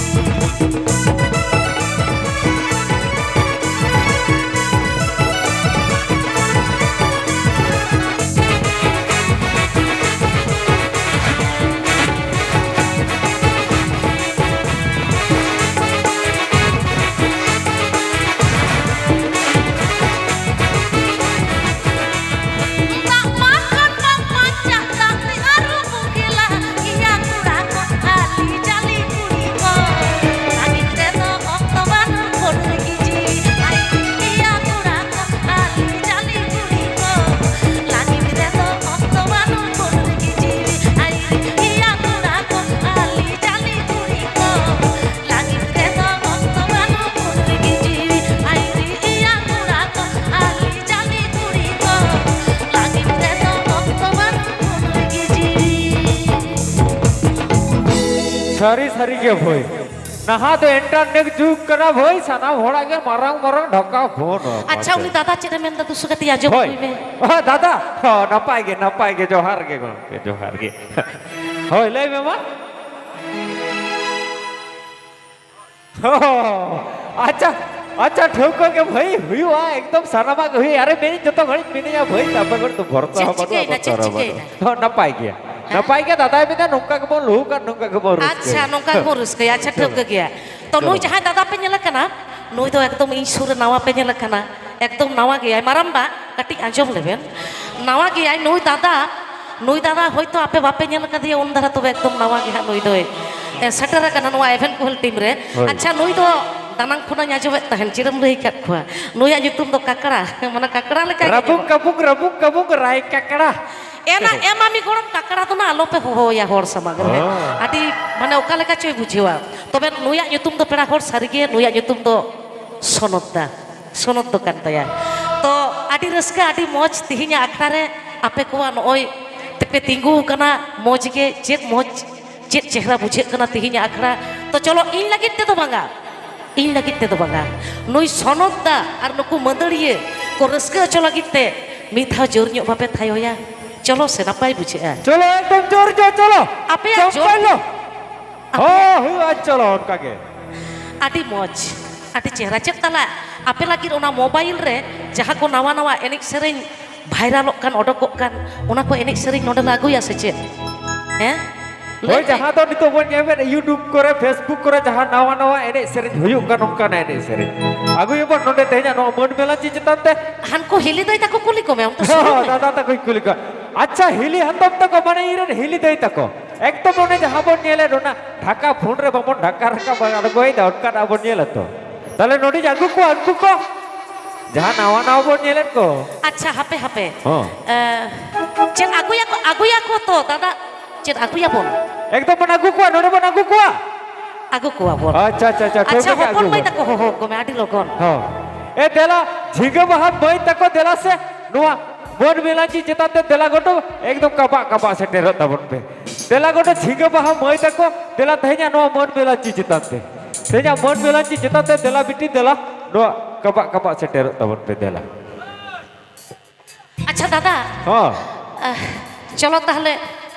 ᱫᱟᱜ ᱵᱟᱝᱠᱷᱟᱱ ᱵᱟᱝ ᱵᱟᱧᱪᱟᱜ, ᱫᱟᱜ ᱛᱮ ᱟᱹᱨᱩᱵ ᱵᱚ ᱠᱷᱮᱞᱟ᱾ ᱤᱭᱟ ᱠᱚᱲᱟ ᱠᱚ, ᱟᱹᱞᱤ ᱡᱟᱹᱞᱤ ᱠᱩᱲᱤ ᱠᱚ, ᱞᱟᱹᱜᱤᱫ ᱨᱮᱫᱚ ᱚᱠᱛᱚ ᱵᱟᱹᱱᱩᱜ ᱩᱱ ᱨᱮᱜᱮ ᱡᱤᱣᱤ ᱟᱭᱨᱤ᱾ ᱤᱭᱟ ᱠᱚᱲᱟ ᱠᱚ, ᱟᱹᱞᱤ ᱡᱟᱹᱞᱤ ᱠᱩᱲᱤ ᱠᱚ, ᱞᱟᱹᱜᱤᱫ ᱨᱮᱫᱚ ᱚᱠᱛᱚ ᱵᱟᱹᱱᱩᱜ ᱩᱱ ᱨᱮᱜᱮ ᱡᱤᱣᱤ ᱟᱭᱨᱤ᱾ ᱤᱭᱟ ᱠᱚᱲᱟ ᱠᱚ, ᱟᱹᱞᱤ ᱡᱟᱹᱞᱤ ᱠᱩᱲᱤ ᱠᱚ, ᱞᱟᱹᱜᱤᱫ ᱨᱮᱫᱚ ᱚᱠᱛᱚ ᱵᱟᱹᱱᱩᱜ ᱩᱱ ᱨᱮᱜᱮ ᱡᱤᱣᱤ ᱟᱭᱨᱤ᱾ ᱤᱭᱟ ᱠᱚᱲᱟ ᱠᱚ, ᱟᱹᱞᱤ ᱡᱟᱹᱞᱤ ᱠᱩᱲᱤ ᱠᱚ, ᱞᱟᱹᱜᱤᱫ ᱨᱮᱫᱚ ᱚᱠᱛᱚ ᱵᱟᱹᱱᱩᱜ ᱩᱱ ᱨᱮᱜᱮ ᱡᱤᱣᱤ᱾ ᱥᱟᱹᱨᱤ ᱥᱟᱹᱨᱤ ᱜᱮ ᱵᱷᱟᱹᱭ, ᱱᱟᱦᱟᱜ ᱫᱚ ᱤᱱᱴᱟᱨᱱᱮᱴ ᱡᱩᱜᱽ ᱠᱟᱱᱟ ᱵᱷᱟᱹᱭ, ᱥᱟᱱᱟᱢ ᱦᱚᱲᱟᱜ ᱜᱮ ᱢᱟᱨᱟᱝ ᱢᱟᱨᱟᱝ ᱰᱷᱟᱠᱟ ᱯᱷᱳᱱ᱾ ᱟᱪᱪᱷᱟ, ᱩᱱᱤ ᱫᱟᱫᱟ ᱪᱮᱫ ᱮ ᱢᱮᱱᱫᱟ, ᱫᱩᱥᱩ ᱠᱟᱹᱴᱤᱡ ᱟᱸᱡᱚᱢ ᱦᱳᱭ᱾ ᱟᱹᱜᱩᱭ ᱢᱮ᱾ ᱦᱮᱸ, ᱫᱟᱫᱟ᱾ ᱦᱚᱸ, ᱱᱟᱯᱟᱭ ᱜᱮ, ᱱᱟᱯᱟᱭ ᱜᱮ, ᱡᱚᱦᱟᱨ ᱜᱮ ᱜᱚᱢᱠᱮ, ᱡᱚᱦᱟᱨ ᱜᱮ᱾ ᱦᱳᱭ, ᱞᱟᱹᱭ ᱢᱮ ᱢᱟ᱾ ᱦᱚᱸ, ᱟᱪᱪᱷᱟ, ᱟᱪᱪᱷᱟ, ᱴᱷᱟᱹᱣᱠᱟᱹ ᱜᱮ ᱵᱷᱟᱹᱭ, ᱦᱩᱭᱩᱜᱼᱟ, ᱮᱠᱫᱚᱢ ᱥᱟᱱᱟᱢᱟᱜ ᱜᱮ ᱦᱩᱭᱩᱜᱼᱟ᱾ ᱟᱨᱮ ᱢᱮᱱᱮᱫ ᱡᱚᱛᱚ ᱜᱷᱟᱹᱲᱤᱡ ᱢᱤᱱᱟᱹᱧᱟ ᱵᱷᱟᱹᱭ, ᱟᱯᱮ ᱜᱷᱟᱹᱲᱤᱡ ᱫᱚ ᱵᱷᱚᱨᱥᱟ ᱪᱮᱫ ᱦᱚᱸ ᱵᱟᱹᱱᱩᱜᱼᱟ, ᱪᱤᱠᱟᱹᱭᱮᱱᱟ? ᱪᱮᱫ ᱵᱚᱛᱚᱨ ᱦᱚᱸ ᱪᱤᱠᱟᱹᱭᱮᱱᱟ? ᱵᱟᱹᱱᱩᱜᱼᱟ᱾ ᱦᱚᱸ, ᱱᱟᱯᱟᱭ ᱜᱮᱭᱟ, ᱦᱮᱸ? ᱱᱟᱯᱟᱭ ᱜᱮᱭᱟ, ᱫᱟᱫᱟᱭ ᱢᱮᱱᱫᱟ ᱱᱚᱝᱠᱟ ᱜᱮᱵᱚᱱ ᱞᱩᱦᱩᱠ ᱟᱨ ᱱᱚᱝᱠᱟ ᱜᱮᱵᱚᱱ ᱨᱟᱹᱥᱠᱟᱹᱭᱟ᱾ ᱟᱪᱪᱷᱟ, ᱱᱚᱝᱠᱟ ᱜᱮᱵᱚᱱ ᱨᱟᱹᱥᱠᱟᱹᱭᱟ᱾ ᱟᱪᱪᱷᱟ, ᱪᱚᱞᱚ᱾ ᱴᱷᱟᱹᱣᱠᱟᱹ ᱜᱮᱭᱟ᱾ ᱛᱚ, ᱪᱚᱞᱚ᱾ ᱱᱩᱭ ᱡᱟᱦᱟᱸᱭ ᱫᱟᱫᱟ ᱯᱮ ᱧᱮᱞᱮ ᱠᱟᱱᱟ, ᱱᱩᱭ ᱫᱚ ᱮᱠᱫᱚᱢ ᱤᱧ ᱥᱩᱨ ᱨᱮ ᱱᱟᱣᱟ ᱯᱮ ᱧᱮᱞᱮ ᱠᱟᱱᱟ, ᱮᱠᱫᱚᱢ ᱱᱟᱣᱟ ᱜᱮᱭᱟᱭ᱾ ᱢᱟᱨᱟᱝᱵᱟ, ᱠᱟᱹᱴᱤᱡ ᱟᱸᱡᱚᱢ ᱞᱮᱵᱮᱱ, ᱱᱟᱣᱟ ᱜᱮᱭᱟᱭ ᱱᱩᱭ ᱫᱟᱫᱟ᱾ ᱱᱩᱭ ᱫᱟᱫᱟ ᱦᱚᱭᱛᱳ ᱟᱯᱮ ᱵᱟᱯᱮ ᱧᱮᱞ ᱟᱠᱟᱫᱮᱭᱟ ᱩᱱ ᱫᱷᱟᱨᱟ, ᱛᱚᱵᱮ ᱮᱠᱫᱚᱢ ᱱᱟᱣᱟ ᱜᱮ ᱦᱟᱸᱜ ᱱᱩᱭ ᱫᱚᱭ, ᱮ, ᱥᱮᱴᱮᱨ ᱟᱠᱟᱱᱟ ᱱᱚᱣᱟ ᱮᱵᱷᱮᱱ ᱠᱳᱦᱮᱞ ᱴᱤᱢ ᱨᱮ᱾ ᱦᱳᱭ᱾ ᱟᱪᱪᱷᱟ, ᱱᱩᱭ ᱫᱚ ᱫᱟᱱᱟᱝ ᱠᱷᱚᱱᱟᱜ ᱤᱧ ᱟᱸᱡᱚᱢᱮᱫ ᱛᱟᱦᱮᱱ, ᱪᱮᱫ ᱮᱢ ᱞᱟᱹᱭ ᱟᱠᱟᱫ ᱠᱚᱣᱟ? ᱱᱩᱭᱟᱜ ᱧᱩᱛᱩᱢ ᱫᱚ ᱠᱟᱠᱲᱟ, ᱢᱟᱱᱮ ᱠᱟᱠᱲᱟ ᱞᱮᱠᱟ ᱜᱮ ᱨᱟᱹᱵᱩᱠ ᱧᱮᱞᱚᱜ᱾ ᱠᱟᱹᱵᱩᱠ, ᱨᱟᱹᱵᱩᱠ ᱠᱟᱹᱵᱩᱠ, ᱨᱟᱭ ᱠᱟᱠᱲᱟ᱾ ᱮᱱᱟ, ᱮᱢᱟ ᱢᱤ ᱜᱚᱲᱚᱢ, ᱠᱟᱠᱲᱟ ᱫᱚ ᱱᱟ ᱟᱞᱚ ᱯᱮ ᱦᱚᱦᱚᱣᱟᱭᱟ ᱦᱚᱲ ᱥᱟᱢᱟᱝ ᱨᱮ᱾ ᱦᱚᱸ᱾ ᱟᱹᱰᱤ, ᱢᱟᱱᱮ, ᱚᱠᱟ ᱞᱮᱠᱟ ᱪᱚᱭ ᱵᱩᱡᱷᱟᱹᱣᱟ᱾ ᱛᱚᱵᱮ ᱱᱩᱭᱟᱜ ᱧᱩᱛᱩᱢ ᱫᱚ, ᱯᱮᱲᱟ ᱦᱚᱲ, ᱥᱟᱹᱨᱤᱜᱮ ᱱᱩᱭᱟᱜ ᱧᱩᱛᱩᱢ ᱫᱚ ᱥᱚᱱᱚᱛ ᱫᱟ᱾ ᱥᱚᱱᱚᱛ ᱫᱚ ᱠᱟᱱ ᱛᱟᱭᱟ᱾ ᱛᱚ, ᱟᱹᱰᱤ ᱨᱟᱹᱥᱠᱟᱹ, ᱟᱹᱰᱤ ᱢᱚᱡᱽ ᱛᱮᱦᱮᱧᱟᱜ ᱟᱠᱷᱲᱟ ᱨᱮ ᱟᱯᱮ ᱠᱚᱣᱟᱜ ᱱᱚᱜᱼᱚᱭ ᱛᱮᱯᱮ ᱛᱤᱸᱜᱩ ᱟᱠᱟᱱᱟ᱾ ᱢᱚᱡᱽ ᱜᱮ, ᱪᱮᱫ ᱢᱚᱡᱽ, ᱪᱮᱫ ᱪᱮᱦᱨᱟ ᱵᱩᱡᱷᱟᱹᱜ ᱠᱟᱱᱟ ᱛᱮᱦᱮᱧᱟᱜ ᱟᱠᱷᱲᱟ᱾ ᱛᱚ, ᱪᱚᱞᱚ, ᱤᱧ ᱞᱟᱹᱜᱤᱫ ᱛᱮᱫᱚ ᱵᱟᱝᱟ, ᱤᱧ ᱞᱟᱹᱜᱤᱫ ᱛᱮᱫᱚ ᱵᱟᱝᱟ, ᱱᱩᱭ ᱥᱚᱱᱚᱛ ᱫᱟ ᱟᱨ ᱱᱩᱠᱩ ᱢᱟᱹᱫᱟᱹᱲᱤᱭᱟᱹ ᱠᱚ ᱨᱟᱹᱥᱠᱟᱹ ᱦᱚᱪᱚ ᱞᱟᱹᱜᱤᱫ ᱛᱮ ᱢᱤᱫ ᱫᱷᱟᱣ ᱡᱳᱨ ᱧᱚᱜ ᱵᱟᱯᱮ ᱛᱷᱟᱭᱚᱭᱟ? ᱪᱚᱞᱚ ᱥᱮ, ᱱᱟᱯᱟᱭ ᱵᱩᱡᱷᱟᱹᱜᱼᱟ᱾ ᱪᱚᱞᱚ, ᱮᱠᱫᱚᱢ ᱡᱳᱨ ᱧᱚᱜ ᱪᱚᱞᱚ᱾ ᱟᱯᱮᱭᱟᱜ ᱡᱳᱨ ᱪᱚᱢᱯᱟᱭᱞᱚ᱾ ᱟᱯᱮᱭᱟᱜ ᱦᱚᱸ, ᱦᱩᱭᱩᱜᱼᱟ, ᱪᱚᱞᱚ ᱚᱱᱠᱟ ᱜᱮ᱾ ᱟᱹᱰᱤ ᱢᱚᱡᱽ, ᱟᱹᱰᱤ ᱪᱮᱦᱨᱟ᱾ ᱪᱮᱫ ᱛᱟᱞᱟ ᱟᱯᱮ ᱞᱟᱹᱜᱤᱫ ᱚᱱᱟ ᱢᱳᱵᱟᱭᱤᱞ ᱨᱮ ᱡᱟᱦᱟᱸ ᱠᱚ ᱱᱟᱣᱟ ᱱᱟᱣᱟ ᱮᱱᱮᱡ ᱥᱮᱨᱮᱧ ᱵᱷᱟᱭᱨᱟᱞᱚᱜ ᱠᱟᱱ, ᱚᱰᱚᱠᱚᱜ ᱠᱟᱱ, ᱚᱱᱟ ᱠᱚ ᱮᱱᱮᱡ ᱥᱮᱨᱮᱧ ᱱᱚᱰᱮ ᱞᱮ ᱟᱹᱜᱩᱭᱟ ᱥᱮ ᱪᱮᱫ? ᱦᱮᱸ? ᱞᱟᱹᱭ ᱦᱳᱭ, ᱯᱮ᱾ ᱡᱟᱦᱟᱸ ᱫᱚ ᱱᱤᱛᱚᱜ ᱵᱚᱱ ᱧᱮᱞᱮᱫ YouTube ᱠᱚᱨᱮ, Facebook ᱠᱚᱨᱮ ᱡᱟᱦᱟᱸ ᱱᱟᱣᱟ ᱱᱟᱣᱟ ᱮᱱᱮᱡ ᱥᱮᱨᱮᱧ ᱦᱩᱭᱩᱜ ᱠᱟᱱ, ᱚᱱᱠᱟᱱᱟᱜ ᱮᱱᱮᱡ ᱥᱮᱨᱮᱧ ᱟᱹᱜᱩᱭᱟᱵᱚᱱ ᱱᱚᱰᱮ ᱛᱮᱦᱮᱧᱟᱜ ᱱᱚᱣᱟ ᱢᱟᱹᱱ ᱢᱮᱞᱟ ᱪᱮ ᱪᱮᱛᱟᱱ ᱛᱮ᱾ ᱦᱟᱱᱠᱩ ᱦᱤᱞᱤ ᱫᱟᱹᱭ ᱛᱟᱠᱚ ᱠᱩᱞᱤ ᱠᱚᱢᱮ, ᱚᱱᱛᱮ ᱥᱩᱨ ᱦᱚᱸ, ᱨᱮ᱾ ᱫᱟᱫᱟ ᱛᱟᱠᱚᱧ ᱠᱩᱞᱤ ᱠᱚᱣᱟ᱾ ᱟᱪᱪᱷᱟ, ᱦᱤᱞᱤ ᱦᱟᱛᱚᱢ ᱛᱟᱠᱚ, ᱢᱟᱱᱮ ᱤᱧ ᱨᱮᱱ ᱦᱤᱞᱤ ᱫᱟᱹᱭ ᱛᱟᱠᱚ, ᱮᱠᱫᱚᱢ ᱚᱱᱮ ᱡᱟᱦᱟᱸ ᱵᱚᱱ ᱧᱮᱞᱮᱫ, ᱚᱱᱟ ᱰᱷᱟᱠᱟ ᱯᱷᱳᱱ ᱨᱮ ᱵᱟᱵᱚᱱ ᱰᱷᱟᱠᱟ ᱨᱟᱠᱟᱵ ᱟᱬᱜᱚᱭᱮᱫᱟ, ᱚᱱᱠᱟᱱᱟᱜ ᱵᱚᱱ ᱧᱮᱞᱟ ᱛᱚ᱾ ᱛᱟᱦᱞᱮ ᱱᱚᱰᱮᱧ ᱟᱹᱜᱩ ᱠᱚᱣᱟ ᱩᱱᱠᱩ ᱠᱚ, ᱡᱟᱦᱟᱸ ᱱᱟᱣᱟ ᱱᱟᱣᱟ ᱵᱚᱱ ᱧᱮᱞᱮᱫ ᱠᱚ᱾ ᱟᱪᱪᱷᱟ, ᱦᱟᱯᱮ, ᱦᱟᱯᱮ᱾ ᱦᱚᱸ᱾ ᱮ, ᱪᱮᱫ ᱟᱹᱜᱩᱭᱟᱠᱚ, ᱟᱹᱜᱩᱭᱟᱠᱚ ᱛᱚ, ᱫᱟᱫᱟ? ᱪᱮᱫ ᱟᱹᱜᱩᱭᱟᱵᱚᱱ? ᱮᱠᱫᱚᱢ ᱵᱚᱱ ᱟᱹᱜᱩ ᱠᱚᱣᱟ, ᱱᱚᱰᱮ ᱵᱚᱱ ᱟᱹᱜᱩ ᱠᱚᱣᱟ᱾ ᱟᱹᱜᱩ ᱠᱚᱣᱟ ᱵᱚᱱ᱾ ᱟᱪᱪᱷᱟ, ᱟᱪᱪᱷᱟ, ᱟᱪᱪᱷᱟ, ᱟᱪᱪᱷᱟ, ᱴᱷᱟᱹᱣᱠᱟᱹ ᱜᱮ ᱦᱚᱯᱚᱱ ᱟᱹᱜᱩ ᱢᱟᱹᱭ ᱠᱚᱣᱟ᱾ ᱛᱟᱠᱚ ᱦᱚᱦᱚ ᱠᱚᱢᱮ, ᱟᱹᱰᱤ ᱞᱚᱜᱚᱱ᱾ ᱦᱚᱸ᱾ ᱮ, ᱫᱮᱞᱟ, ᱡᱷᱤᱸᱜᱟᱹ ᱵᱟᱦᱟ ᱢᱟᱹᱭ ᱛᱟᱠᱚ, ᱫᱮᱞᱟ ᱥᱮ, ᱱᱚᱣᱟ ᱢᱟᱹᱱ ᱢᱮᱞᱟ ᱪᱮ ᱪᱮᱛᱟᱱ ᱛᱮ ᱫᱮᱞᱟ ᱜᱚᱴᱚ, ᱮᱠᱫᱚᱢ ᱠᱟᱵᱟᱜ ᱠᱟᱵᱟᱜ ᱥᱮᱴᱮᱨᱚᱜ ᱛᱟᱵᱚᱱ ᱯᱮ᱾ ᱫᱮᱞᱟ ᱜᱚᱴᱚ, ᱡᱷᱤᱸᱜᱟᱹ ᱵᱟᱦᱟ ᱢᱟᱹᱭ ᱛᱟᱠᱚ, ᱫᱮᱞᱟ ᱛᱮᱦᱮᱧᱟᱜ ᱱᱚᱣᱟ ᱢᱟᱹᱱ ᱢᱮᱞᱟ ᱪᱮ ᱪᱮᱛᱟᱱ ᱛᱮ᱾ ᱛᱮᱦᱮᱧᱟᱜ ᱢᱟᱹᱱ ᱢᱮᱞᱟ ᱪᱮ ᱪᱮᱛᱟᱱ ᱛᱮ ᱫᱮᱞᱟ ᱵᱤᱴᱤ, ᱫᱮᱞᱟ, ᱱᱚᱣᱟ ᱠᱟᱵᱟᱜ ᱠᱟᱵᱟᱜ ᱥᱮᱴᱮᱨᱚᱜ ᱛᱟᱵᱚᱱ ᱯᱮ, ᱫᱮᱞᱟ᱾ ᱟᱪᱪᱷᱟ ᱫᱟᱫᱟ, ᱦᱚᱸ᱾ ᱟᱦ, ᱪᱚᱞᱚ ᱛᱟᱦᱞᱮ,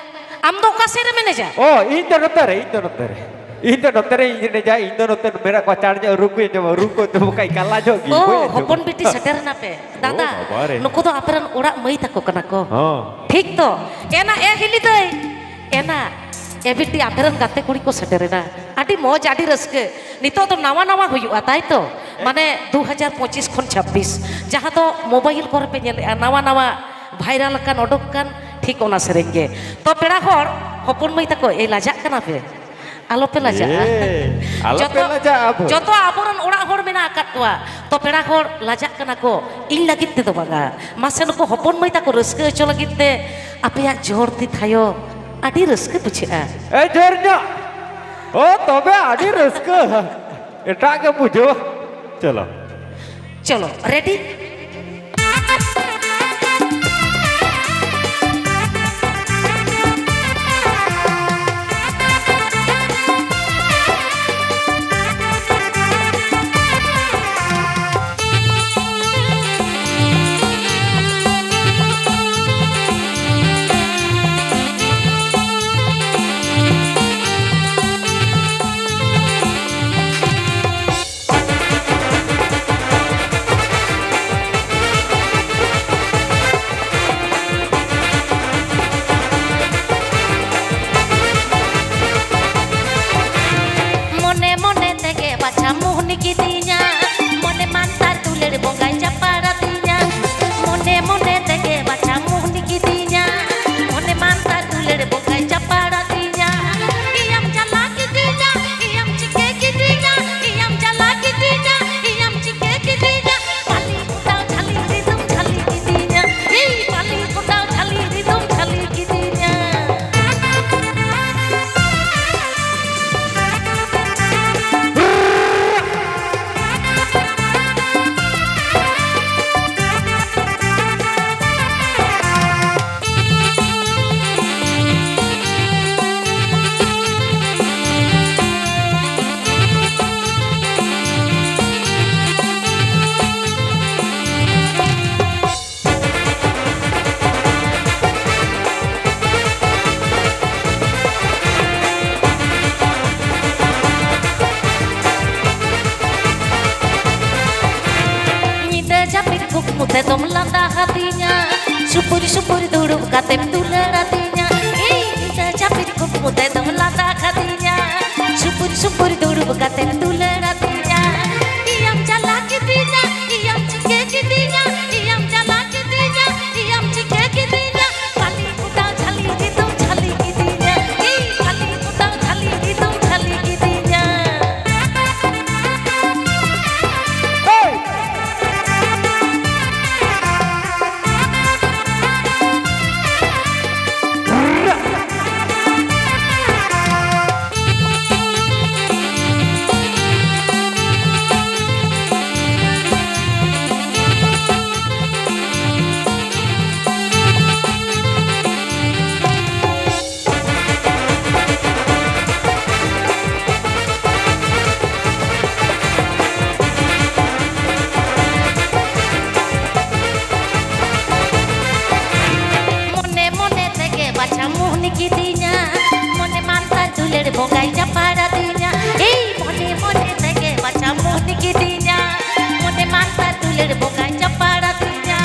ᱟᱢ ᱫᱚ ᱚᱠᱟ ᱥᱮᱫ ᱨᱮ ᱢᱮᱱᱮᱡᱟ? ᱚ, ᱤᱧ ᱫᱚ ᱱᱚᱛᱮ ᱨᱮ, ᱤᱧ ᱫᱚ ᱱᱚᱛᱮ ᱨᱮ᱾ ᱤᱧ ᱫᱚ ᱱᱚᱛᱮ ᱨᱮ ᱤᱧ ᱮᱱᱮᱡᱟ, ᱤᱧ ᱫᱚ ᱱᱚᱛᱮ ᱢᱮᱱᱟᱜ ᱠᱚᱣᱟ, ᱪᱟᱬ ᱧᱚᱜ ᱨᱩ ᱠᱚᱧ ᱟᱸᱡᱚᱢᱟ, ᱨᱩ ᱠᱚ ᱟᱸᱡᱚᱢ ᱠᱷᱟᱡ ᱤᱧ ᱠᱟᱞᱟ ᱧᱚᱜ ᱜᱤᱧ, ᱚ, ᱵᱟᱹᱧ ᱟᱸᱡᱚᱢᱟ᱾ ᱦᱚᱯᱚᱱ ᱵᱤᱴᱤ ᱥᱮᱴᱮᱨ ᱮᱱᱟ ᱯᱮ᱾ ᱫᱟᱫᱟ, ᱚ, ᱵᱟᱵᱟ ᱨᱮ᱾ ᱱᱩᱠᱩ ᱫᱚ ᱟᱯᱮ ᱨᱮᱱ ᱚᱲᱟᱜ ᱢᱟᱹᱭ ᱛᱟᱠᱚ ᱠᱟᱱᱟ ᱠᱚ᱾ ᱦᱚᱸ᱾ ᱴᱷᱤᱠ ᱛᱚ? ᱮᱱᱟ, ᱮ ᱦᱤᱞᱤ ᱫᱟᱹᱭ, ᱮᱱᱟ, ᱮ ᱵᱤᱴᱤ, ᱟᱯᱮ ᱨᱮᱱ ᱜᱟᱛᱮ ᱠᱩᱲᱤ ᱠᱚ ᱥᱮᱴᱮᱨ ᱮᱱᱟ᱾ ᱟᱹᱰᱤ ᱢᱚᱡᱽ, ᱟᱹᱰᱤ ᱨᱟᱹᱥᱠᱟᱹ᱾ ᱱᱤᱛᱚᱜ ᱫᱚ ᱱᱟᱣᱟ ᱱᱟᱣᱟ ᱦᱩᱭᱩᱜᱼᱟ, ᱛᱟᱭ ᱛᱚ? ᱢᱟᱱᱮ ᱫᱩ ᱦᱟᱡᱟᱨ ᱯᱚᱸᱪᱤᱥ ᱠᱷᱚᱱ ᱪᱷᱟᱵᱵᱤᱥ, ᱡᱟᱦᱟᱸ ᱫᱚ ᱢᱳᱵᱟᱭᱤᱞ ᱠᱚᱨᱮ ᱯᱮ ᱧᱮᱞᱮᱜᱼᱟ, ᱱᱟᱣᱟ ᱱᱟᱣᱟ ᱵᱷᱟᱭᱨᱟᱞ ᱟᱠᱟᱱ, ᱚᱰᱚᱠ ᱠᱟᱱ, ᱴᱷᱤᱠ ᱚᱱᱟ ᱥᱮᱨᱮᱧ ᱜᱮ᱾ ᱛᱚ ᱯᱮᱲᱟ ᱦᱚᱲ, ᱦᱚᱯᱚᱱ ᱢᱟᱹᱭ ᱛᱟᱠᱚ, ᱮ, ᱞᱟᱡᱟᱜ ᱠᱟᱱᱟ ᱯᱮ? ᱟᱞᱚᱯᱮ ᱞᱟᱡᱟᱜᱼᱟ᱾ ᱮ, ᱟᱞᱚᱯᱮ ᱡᱚᱛᱚ, ᱞᱟᱡᱟᱜᱼᱟ ᱵᱷᱟᱹᱭ᱾ ᱡᱚᱛᱚ ᱟᱵᱚᱨᱮᱱ ᱚᱲᱟᱜ ᱦᱚᱲ ᱢᱮᱱᱟᱜ ᱟᱠᱟᱫ ᱠᱚᱣᱟ᱾ ᱛᱚ ᱯᱮᱲᱟ ᱦᱚᱲ ᱞᱟᱡᱟᱜ ᱠᱟᱱᱟ ᱠᱚ, ᱤᱧ ᱞᱟᱹᱜᱤᱫ ᱛᱮᱫᱚ ᱵᱟᱝᱟ᱾ ᱢᱟᱥᱮ ᱱᱩᱠᱩ ᱦᱚᱯᱚᱱ ᱢᱟᱹᱭ ᱛᱟᱠᱚ ᱨᱟᱹᱥᱠᱟᱹ ᱦᱚᱪᱚ ᱞᱟᱹᱜᱤᱫ ᱛᱮ ᱟᱯᱮᱭᱟᱜ ᱡᱷᱚᱨ ᱛᱤ ᱛᱷᱟᱭᱚ ᱟᱹᱰᱤ ᱨᱟᱹᱥᱠᱟᱹ ᱵᱩᱡᱷᱟᱹᱜᱼᱟ᱾ ᱮ ᱡᱷᱚᱨ ᱧᱚᱜ᱾ ᱚ, ᱛᱚᱵᱮ ᱟᱹᱰᱤ ᱨᱟᱹᱥᱠᱟᱹ᱾ ᱮᱴᱟᱜ ᱜᱮ ᱵᱩᱡᱷᱟᱹᱣᱟ᱾ ᱪᱚᱞᱚ᱾ ᱪᱚᱞᱚ, ᱨᱮᱰᱤ? ᱛᱮᱫᱚᱢ ᱞᱟᱸᱫᱟ ᱦᱟᱹᱫᱤᱧᱟ, ᱥᱩᱯᱩᱨ ᱥᱩᱯᱩᱨ ᱫᱩᱲᱩᱵ ᱠᱟᱛᱮᱢ ᱫᱩᱞᱟᱹᱲ ᱟᱹᱫᱤᱧᱟ᱾ ᱤᱧ ᱧᱤᱫᱟᱹ ᱡᱟᱹᱯᱤᱫ ᱠᱩᱠᱢᱩ ᱛᱮᱫᱚᱢ ᱞᱟᱸᱫᱟ ᱦᱟᱹᱫᱤᱧᱟ, ᱥᱩᱯᱩᱨ ᱥᱩᱯᱩᱨ ᱫᱩᱲᱩᱵ ᱠᱟᱛᱮᱢ ᱫᱩᱞᱟᱹᱲ ᱟᱹᱫᱤᱧᱟ᱾ ᱤᱭᱟᱢ ᱪᱟᱞᱟ ᱠᱤᱫᱤᱧᱟ, ᱤᱭᱟᱢ ᱪᱤᱠᱟᱹ ᱠᱤᱫᱤᱧᱟ, ᱤᱭᱟᱢ ᱪᱟᱞᱟ ᱠᱤᱫᱤᱧᱟ, ᱤᱭᱟᱢ ᱪᱤᱠᱟᱹ ᱠᱤᱫᱤᱧᱟ᱾ ᱯᱟᱞᱤ ᱠᱚᱴᱟᱣ ᱡᱷᱟᱹᱞᱤ ᱨᱮᱫᱚᱢ ᱡᱷᱟᱹᱞᱤ ᱠᱤᱫᱤᱧᱟ᱾ ᱤᱧ ᱯᱟᱞᱤ ᱠᱚᱴᱟᱣ ᱡᱷᱟᱹᱞᱤ ᱨᱮᱫᱚᱢ ᱡᱷᱟᱹᱞᱤ ᱠᱤᱫᱤᱧᱟ᱾ ᱢᱚᱱᱮ ᱢᱚᱱᱮ ᱛᱮᱜᱮ ᱵᱟᱪᱷᱟ ᱢᱩᱦᱱᱤ ᱠᱤᱫᱤᱧᱟ, ᱢᱚᱱᱮ ᱢᱟᱱᱛᱟᱨ ᱫᱩᱞᱟᱹᱲ ᱵᱚᱸᱜᱟᱭ ᱡᱟᱯᱟᱲ ᱟᱹᱫᱤᱧᱟ᱾ ᱮᱭ ᱢᱚᱱᱮ ᱢᱚᱱᱮ ᱛᱮᱜᱮ ᱵᱟᱪᱷᱟ ᱢᱩᱦᱱᱤ ᱠᱤᱫᱤᱧᱟ, ᱢᱚᱱᱮ ᱢᱟᱱᱛᱟᱨ ᱫᱩᱞᱟᱹᱲ ᱵᱚᱸᱜᱟᱭ ᱡᱟᱯᱟᱲ ᱟᱹᱫᱤᱧᱟ᱾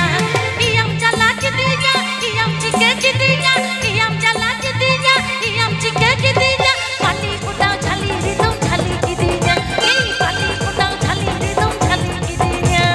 ᱤᱭᱟᱢ ᱪᱟᱞᱟ ᱠᱤᱫᱤᱧᱟ, ᱤᱭᱟᱢ ᱪᱤᱠᱟᱹ ᱠᱤᱫᱤᱧᱟ, ᱤᱭᱟᱢ ᱪᱟᱞᱟ ᱠᱤᱫᱤᱧᱟ, ᱤᱭᱟᱢ ᱪᱤᱠᱟᱹ ᱠᱤᱫᱤᱧᱟ᱾ ᱯᱟᱞᱤ ᱠᱚᱴᱟᱣ ᱡᱷᱟᱹᱞᱤ ᱨᱮᱫᱚᱢ ᱡᱷᱟᱹᱞᱤ ᱠᱤᱫᱤᱧᱟ᱾ ᱤᱧ ᱯᱟᱞᱤ ᱠᱚᱴᱟᱣ ᱡᱷᱟᱹᱞᱤ ᱨᱮᱫᱚᱢ ᱡᱷᱟᱹᱞᱤ ᱠᱤᱫᱤᱧᱟ᱾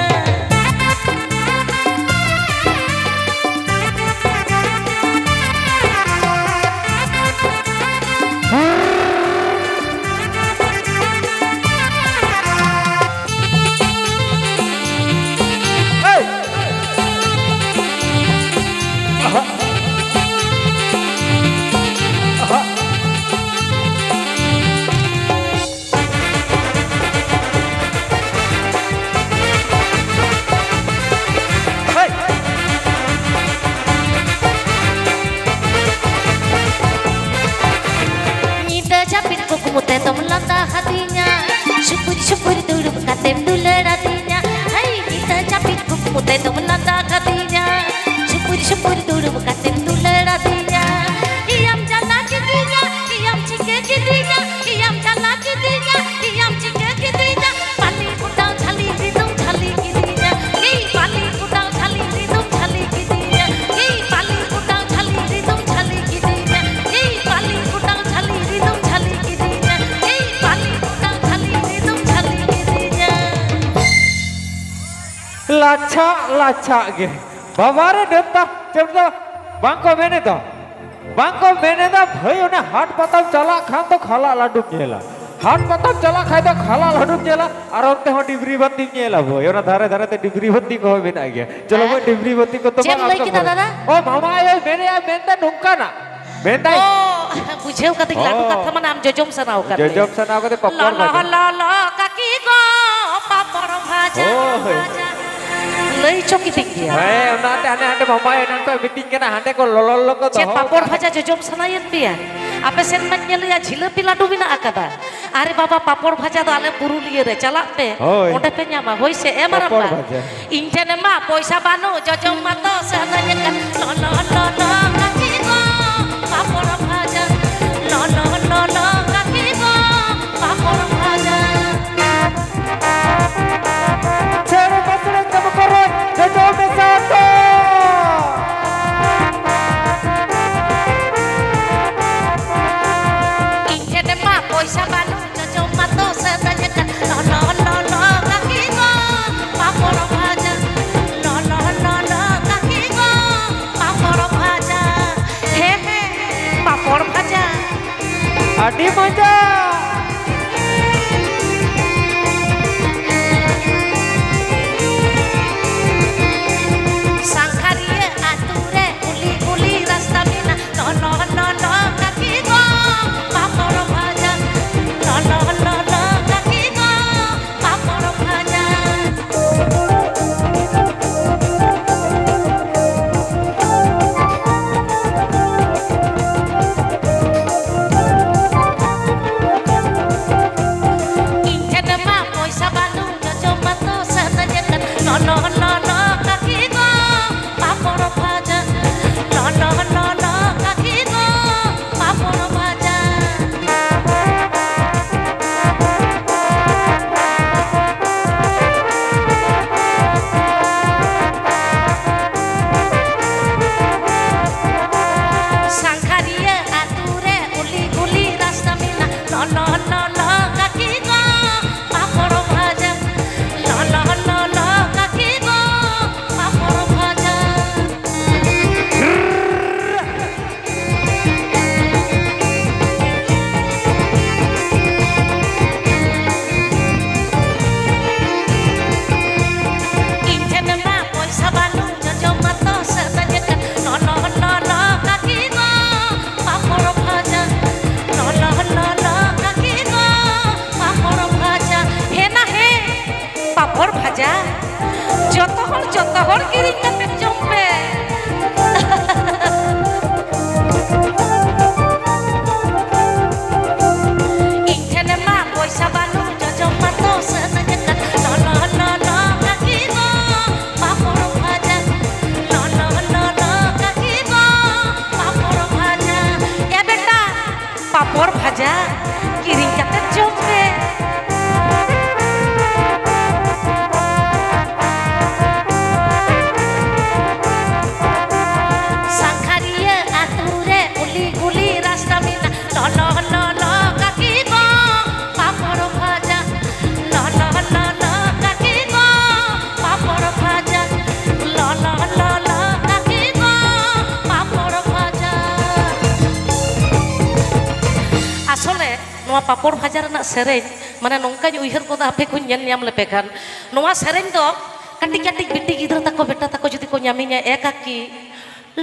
ᱧᱤᱫᱟᱹ ᱡᱟᱹᱯᱤᱫ ᱠᱩᱠᱢᱩ ᱛᱮᱫᱚᱢ ᱞᱟᱸᱫᱟ ᱦᱟᱹᱫᱤᱧᱟ, ᱥᱩᱯᱩᱨ ᱥᱩᱯᱩᱨ ᱫᱩᱲᱩᱵ ᱠᱟᱛᱮᱢ ᱫᱩᱞᱟᱹᱲ ᱟᱹᱫᱤᱧᱟ᱾ ᱦᱟᱭ ᱧᱤᱫᱟᱹ ᱡᱟᱹᱯᱤᱫ ᱠᱩᱠᱢᱩ ᱛᱮᱫᱚᱢ ᱞᱟᱸᱫᱟ ᱦᱟᱹᱫᱤᱧᱟ, ᱥᱩᱯᱩᱨ ᱥᱩᱯᱩᱨ ᱫᱩᱲᱩᱵ ᱠᱟᱛᱮᱢ ᱫᱩᱞᱟᱹᱲ ᱟᱹᱫᱤᱧᱟ᱾ ᱤᱭᱟᱢ ᱪᱟᱞᱟ ᱠᱤᱫᱤᱧᱟ, ᱤᱭᱟᱢ ᱪᱤᱠᱟᱹ ᱠᱤᱫᱤᱧᱟ, ᱤᱭᱟᱢ ᱪᱟᱞᱟ ᱠᱤᱫᱤᱧᱟ, ᱤᱭᱟᱢ ᱪᱤᱠᱟᱹ ᱠᱤᱫᱤᱧᱟ᱾ ᱯᱟᱞᱤ ᱠᱚᱴᱟᱣ ᱡᱷᱟᱹᱞᱤ ᱨᱮᱫᱚᱢ ᱡᱷᱟᱹᱞᱤ ᱠᱤᱫᱤᱧᱟ᱾ ᱤᱧ ᱯᱟᱞᱤ ᱠᱚᱴᱟᱣ ᱞᱟᱪᱷᱟᱜ ᱞᱟᱪᱷᱟᱜ ᱜᱮ᱾ ᱵᱟᱵᱟ ᱨᱮ ᱱᱮᱛᱟ ᱪᱮᱫ ᱫᱚ ᱵᱟᱝ ᱠᱚ ᱢᱮᱱᱮᱫᱟ, ᱵᱟᱝ ᱠᱚ ᱢᱮᱱᱮᱫᱟ ᱵᱷᱟᱹᱭ, ᱚᱱᱟ ᱦᱟᱴ ᱯᱟᱛᱟᱢ ᱪᱟᱞᱟᱜ ᱠᱷᱟᱱ ᱫᱚ ᱠᱷᱟᱞᱟᱜ ᱞᱟᱹᱰᱩᱢ ᱧᱮᱞᱟ, ᱦᱟᱴ ᱯᱟᱛᱟᱢ ᱪᱟᱞᱟᱜ ᱠᱷᱟᱱ ᱫᱚ ᱠᱷᱟᱞᱟᱜ ᱞᱟᱹᱰᱩᱢ ᱧᱮᱞᱟ, ᱟᱨ ᱚᱱᱛᱮ ᱦᱚᱸ ᱰᱤᱵᱨᱤ ᱵᱟᱹᱛᱤᱢ ᱧᱮᱞᱟ ᱵᱷᱟᱹᱭ, ᱚᱱᱟ ᱫᱷᱟᱨᱮ ᱫᱷᱟᱨᱮ ᱛᱮ ᱰᱤᱵᱨᱤ ᱵᱟᱹᱛᱤ ᱠᱚᱦᱚᱸ ᱢᱮᱱᱟᱜ ᱜᱮᱭᱟ᱾ ᱪᱚᱞᱚ ᱦᱮᱸ? ᱵᱷᱟᱹᱭ, ᱰᱤᱵᱨᱤ ᱵᱟᱹᱛᱤ ᱠᱚ ᱪᱮᱫ ᱛᱚᱯᱟᱜ ᱮᱢ ᱞᱟᱹᱭ ᱠᱮᱫᱟ ᱫᱟᱫᱟ? ᱚ ᱢᱟᱢᱟ ᱟᱭᱳᱭ ᱢᱮᱱᱮᱫᱼᱟ ᱢᱮᱱᱛᱮ ᱱᱚᱝᱠᱟᱱᱟᱜ ᱢᱮᱱᱫᱟᱭ᱾ ᱚ, ᱵᱩᱡᱷᱟᱹᱣ ᱠᱟᱫᱟᱹᱧ, ᱞᱟᱹᱰᱩ ᱚ᱾ ᱠᱟᱛᱷᱟ ᱢᱟᱱᱮ ᱟᱢ ᱡᱚᱡᱚᱢ ᱥᱟᱱᱟᱣ ᱠᱟᱫ ᱢᱮᱭᱟ᱾ ᱡᱚᱡᱚᱢ ᱥᱟᱱᱟᱣ ᱠᱟᱛᱮ ᱯᱟᱯᱚᱲ ᱞᱚᱞᱚ, ᱵᱷᱟᱡᱟ᱾ ᱞᱚᱞᱚ, ᱠᱟᱹᱠᱤ ᱜᱚ, ᱯᱟᱯᱚᱲ ᱵᱷᱟᱡᱟ, ᱦᱳᱭ᱾ ᱵᱷᱟᱡᱟ᱾ ᱞᱟᱹᱭ ᱦᱚᱪᱚ ᱠᱤᱫᱤᱧ ᱜᱮᱭᱟ᱾ ᱦᱮᱸ, ᱚᱱᱟᱛᱮ ᱦᱟᱱᱮ ᱦᱟᱸᱰᱮ ᱢᱟᱢᱟ ᱮᱱᱟᱱ ᱠᱷᱚᱱ ᱢᱤᱛᱤᱧ ᱠᱟᱱᱟ, ᱦᱟᱸᱰᱮ ᱠᱚ ᱞᱚᱞᱚ ᱞᱚᱞᱚ ᱠᱚ ᱪᱮᱫ ᱫᱚᱦᱚ ᱯᱟᱯᱚᱲ ᱠᱟᱜᱼᱟ᱾ ᱵᱷᱟᱡᱟ ᱡᱚᱡᱚᱢ ᱥᱟᱱᱟᱭᱮᱫ ᱯᱮᱭᱟ? ᱟᱯᱮ ᱥᱮᱱ ᱢᱟᱧ ᱧᱮᱞᱮᱜᱼᱟ, ᱡᱷᱤᱞᱟᱹᱯᱤ ᱞᱟᱹᱰᱩ ᱢᱮᱱᱟᱜ ᱟᱠᱟᱫᱟ᱾ ᱟᱨᱮ ᱵᱟᱵᱟ, ᱯᱟᱯᱚᱲ ᱵᱷᱟᱡᱟ ᱫᱚ ᱟᱞᱮ ᱯᱩᱨᱩᱞᱤᱭᱟᱹ ᱨᱮ, ᱪᱟᱞᱟᱜ ᱯᱮ, ᱦᱳᱭ᱾ ᱚᱸᱰᱮ ᱯᱮ ᱧᱟᱢᱟ᱾ ᱦᱳᱭ ᱥᱮ, ᱮ ᱢᱟᱨᱟᱝ ᱯᱟᱯᱚᱲ ᱵᱟ? ᱵᱷᱟᱡᱟ᱾ ᱤᱧ ᱴᱷᱮᱱ ᱢᱟ ᱯᱚᱭᱥᱟ ᱵᱟᱹᱱᱩᱜ, ᱡᱚᱡᱚᱢ ᱢᱟᱛᱚ ᱥᱟᱹᱫᱟᱹᱧ ᱟᱠᱟᱱ᱾ ᱞᱚ, ᱞᱚ, ᱞᱚ, ᱞᱚ, ᱠᱟᱹᱠᱤ ᱜᱚ, ᱯᱟᱯᱚᱲ ᱵᱷᱟᱡᱟ᱾ ᱞᱚ, ᱞᱚ, ᱞᱚ, ᱞᱚ, ᱠᱟᱹᱠᱤ ᱜᱚ, ᱯᱟᱯᱚᱲ ᱵᱷᱟᱡᱟ᱾ ᱪᱷᱟᱹᱲ ᱵᱟᱥᱲᱮ ᱪᱟᱢ ᱠᱚᱨᱮ ᱡᱚᱡᱚ ᱢᱮᱥᱟ ᱠᱚ᱾ ᱤᱧ ᱴᱷᱮᱱ ᱢᱟ ᱯᱚᱭᱥᱟ ᱵᱟᱹᱱᱩᱜ, ᱡᱚᱡᱚ ᱢᱟᱛᱚ ᱥᱟᱹᱫᱟᱹᱧ ᱟᱠᱟᱱ᱾ ᱞᱚ, ᱞᱚ, ᱞᱚ, ᱞᱚ, ᱠᱟᱹᱠᱤ ᱜᱚ, ᱯᱟᱯᱚᱲ ᱵᱷᱟᱡᱟ᱾ ᱞᱚ, ᱞᱚ, ᱞᱚ, ᱞᱚ, ᱠᱟᱹᱠᱤ ᱜᱚ, ᱯᱟᱯᱚᱲ ᱵᱷᱟᱡᱟ᱾ ᱦᱮᱸ, ᱦᱮᱸ, ᱯᱟᱯᱚᱲ ᱵᱷᱟᱡᱟ᱾ ᱟᱹᱰᱤ ᱢᱚᱡᱟ᱾ ᱥᱟᱝᱠᱷᱟᱨᱤᱭᱟᱹ ᱟᱹᱛᱩ ᱨᱮ ᱠᱩᱞᱦᱤ ᱠᱩᱞᱦᱤ ᱨᱟᱥᱛᱟ ᱢᱮᱱᱟᱜ᱾ ᱞᱚ, ᱞᱚ, ᱞᱚ, ᱞᱚ, ᱠᱟᱹᱠᱤ ᱜᱚ, ᱯᱟᱯᱚᱲ ᱵᱷᱟᱡᱟ᱾ ᱞᱚ, ᱞᱚ, ᱞᱚ, ᱞᱚ, ᱠᱟᱹᱠᱤ ᱜᱚ, ᱯᱟᱯᱚᱲ ᱵᱷᱟᱡᱟ᱾ ᱤᱧ ᱴᱷᱮᱱ ᱢᱟ ᱯᱚᱭᱥᱟ ᱵᱟᱹᱱᱩᱜ, ᱡᱚᱡᱚ ᱢᱟᱛᱚ ᱥᱟᱹᱫᱟᱹᱧ ᱟᱠᱟᱱ᱾ ᱞᱚ, ᱞᱚ, ᱞᱚ, ᱞᱚ, ᱠᱟᱹᱠᱤ ᱜᱚ, ᱯᱟᱯᱚᱲ ᱵᱷᱟᱡᱟ᱾ ᱞᱚ, ᱞᱚ, ᱞᱚ, ᱞᱚ, ᱠᱟᱹᱠᱤ ᱜᱚ, ᱯᱟᱯᱚᱲ ᱵᱷᱟᱡᱟ᱾ ᱥᱟᱝᱠᱷᱟᱨᱤᱭᱟᱹ ᱟᱹᱛᱩ ᱨᱮ ᱠᱩᱞᱦᱤ ᱠᱩᱞᱦᱤ ᱨᱟᱥᱛᱟ ᱢᱮᱱᱟᱜ᱾ ᱞᱚ, ᱞᱚ, ᱞᱚ, ᱞᱚ, ᱠᱟᱹᱠᱤ ᱜᱚ, ᱯᱟᱯᱚᱲ ᱵᱷᱟᱡᱟ᱾ ᱞᱚ, ᱞᱚ, ᱞᱚ, ᱞᱚ, ᱠᱟᱹᱠᱤ ᱜᱚ, ᱡᱚᱛᱚ ᱦᱚᱲ ᱠᱤᱨᱤᱧ ᱠᱟᱛᱮ ᱡᱚᱢ ᱯᱮ᱾ ᱤᱧ ᱴᱷᱮᱱ ᱢᱟ ᱯᱚᱭᱥᱟ ᱵᱟᱹᱱᱩᱜ, ᱡᱚᱡᱚᱢ ᱢᱟᱛᱚ ᱥᱟᱹᱱᱟᱹᱧ ᱠᱟᱱ᱾ ᱞᱚᱞᱚ ᱞᱚᱞᱚ ᱠᱟᱹᱠᱤ ᱜᱚ, ᱯᱟᱯᱚᱲ ᱵᱷᱟᱡᱟ᱾ ᱞᱚᱞᱚ ᱞᱚᱞᱚ ᱠᱟᱹᱠᱤ ᱜᱚ, ᱯᱟᱯᱚᱲ ᱵᱷᱟᱡᱟ᱾ ᱮ ᱵᱮᱴᱟ, ᱯᱟᱯᱚᱲ ᱵᱷᱟᱡᱟ ᱠᱤᱨᱤᱧ ᱠᱟᱛᱮ ᱡᱚᱢ ᱯᱮ᱾ ᱥᱟᱝᱠᱷᱟᱨᱤᱭᱟᱹ ᱟᱹᱛᱩ ᱨᱮ ᱩᱞᱤ ᱜᱩᱞᱤ ᱨᱟᱥᱛᱟ ᱢᱮᱱᱟᱜ᱾ ᱞᱚᱞᱚ ᱞᱚᱞᱚ ᱠᱟᱹᱠᱤ ᱜᱚ, ᱯᱟᱯᱚᱲ ᱵᱷᱟᱡᱟ᱾ ᱞᱚᱞᱚ ᱞᱚᱞᱚ ᱠᱟᱹᱠᱤ ᱜᱚ, ᱯᱟᱯᱚᱲ ᱵᱷᱟᱡᱟ᱾ ᱞᱚᱞᱚ ᱞᱚᱞᱚ ᱠᱟᱹᱠᱤ ᱜᱚ, ᱯᱟᱯᱚᱲ ᱵᱷᱟᱡᱟ᱾ ᱟᱥᱚᱞᱮ ᱱᱚᱣᱟ ᱯᱟᱯᱚᱲ ᱵᱷᱟᱡᱟ ᱨᱮᱱᱟᱜ ᱥᱮᱨᱮᱧ, ᱢᱟᱱᱮ, ᱱᱚᱝᱠᱟᱧ ᱩᱭᱦᱟᱹᱨ ᱜᱚᱫᱟ, ᱟᱯᱮ ᱠᱚᱧ ᱧᱮᱞ ᱧᱟᱢ ᱞᱮᱯᱮ ᱠᱷᱟᱱ᱾ ᱱᱚᱣᱟ ᱥᱮᱨᱮᱧ ᱫᱚ ᱠᱟᱹᱴᱤᱡ ᱠᱟᱹᱴᱤᱡ ᱵᱤᱴᱤ ᱜᱤᱫᱽᱨᱟᱹ ᱛᱟᱠᱚ, ᱵᱮᱴᱟ ᱛᱟᱠᱚ ᱡᱩᱫᱤ ᱠᱚ ᱧᱟᱢᱤᱧᱟ, "ᱮ ᱠᱟᱹᱠᱤ,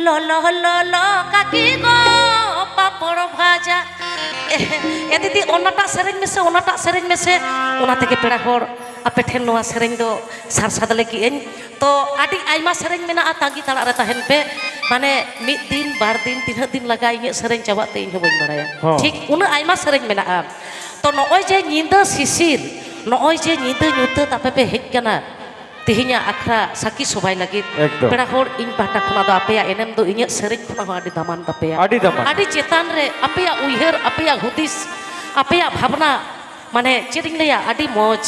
ᱞᱚᱞᱚ ᱞᱚᱞᱚ ᱠᱟᱹᱠᱤ ᱜᱚ, ᱯᱟᱯᱚᱲ ᱵᱷᱟᱡᱟ, ᱮ, ᱮ ᱫᱤᱫᱤ, ᱚᱱᱟᱴᱟᱜ ᱥᱮᱨᱮᱧ ᱢᱮᱥᱮ, ᱚᱱᱟᱴᱟᱜ ᱥᱮᱨᱮᱧ ᱢᱮᱥᱮ", ᱚᱱᱟ ᱛᱮᱜᱮ ᱯᱮᱲᱟ ᱦᱚᱲ ᱟᱯᱮ ᱴᱷᱮᱱ ᱱᱚᱣᱟ ᱥᱮᱨᱮᱧ ᱫᱚ ᱥᱟᱨ ᱥᱟᱫᱽᱞᱮ ᱠᱮᱜᱼᱟᱹᱧ᱾ ᱛᱚ ᱟᱹᱰᱤ ᱟᱭᱢᱟ ᱥᱮᱨᱮᱧ ᱢᱮᱱᱟᱜᱼᱟ, ᱛᱟᱺᱜᱤ ᱛᱟᱲᱟᱜ ᱨᱮ ᱛᱟᱦᱮᱱ ᱯᱮ᱾ ᱢᱟᱱᱮ ᱢᱤᱫ ᱫᱤᱱ, ᱵᱟᱨ ᱫᱤᱱ, ᱛᱤᱱᱟᱹᱜ ᱫᱤᱱ ᱞᱟᱜᱟᱜᱼᱟ ᱤᱧᱟᱹᱜ ᱥᱮᱨᱮᱧ ᱪᱟᱵᱟᱜ ᱛᱮ ᱤᱧ ᱦᱚᱸ ᱵᱟᱹᱧ ᱵᱟᱲᱟᱭᱟ᱾ ᱦᱚᱸ᱾ ᱴᱷᱤᱠ ᱩᱱᱟᱹᱜ ᱟᱭᱢᱟ ᱥᱮᱨᱮᱧ ᱢᱮᱱᱟᱜᱼᱟ᱾ ᱛᱚ ᱱᱚᱜᱼᱚᱭ ᱡᱮ ᱧᱤᱫᱟᱹ ᱥᱤᱥᱤᱨ, ᱱᱚᱜᱼᱚᱭ ᱡᱮ ᱧᱤᱫᱟᱹ ᱧᱩᱛᱟᱹᱛ ᱟᱯᱮ ᱯᱮ ᱦᱮᱡ ᱠᱟᱱᱟ ᱛᱮᱦᱮᱧᱟᱜ ᱟᱠᱷᱲᱟ ᱥᱟᱹᱠᱷᱤ ᱥᱚᱵᱷᱟᱭ ᱞᱟᱹᱜᱤᱫ, ᱮᱠᱫᱚᱢ᱾ ᱯᱮᱲᱟ ᱦᱚᱲ, ᱤᱧ ᱯᱟᱦᱴᱟ ᱠᱷᱚᱱᱟᱜ ᱫᱚ ᱟᱯᱮᱭᱟᱜ ᱮᱱᱮᱢ ᱫᱚ ᱤᱧᱟᱹᱜ ᱥᱮᱨᱮᱧ ᱠᱷᱚᱱᱟᱜ ᱦᱚᱸ ᱟᱹᱰᱤ ᱫᱟᱢᱟᱱ ᱛᱟᱯᱮᱭᱟ᱾ ᱟᱹᱰᱤ ᱫᱟᱢᱟᱱ᱾ ᱟᱹᱰᱤ ᱪᱮᱛᱟᱱ ᱨᱮ ᱟᱯᱮᱭᱟᱜ ᱩᱭᱦᱟᱹᱨ, ᱟᱯᱮᱭᱟᱜ ᱦᱩᱫᱤᱥ, ᱟᱯᱮᱭᱟᱜ ᱵᱷᱟᱵᱽᱱᱟ, ᱢᱟᱱᱮ ᱪᱮᱫ ᱤᱧ ᱞᱟᱹᱭᱟ, ᱟᱹᱰᱤ ᱢᱚᱡᱽ,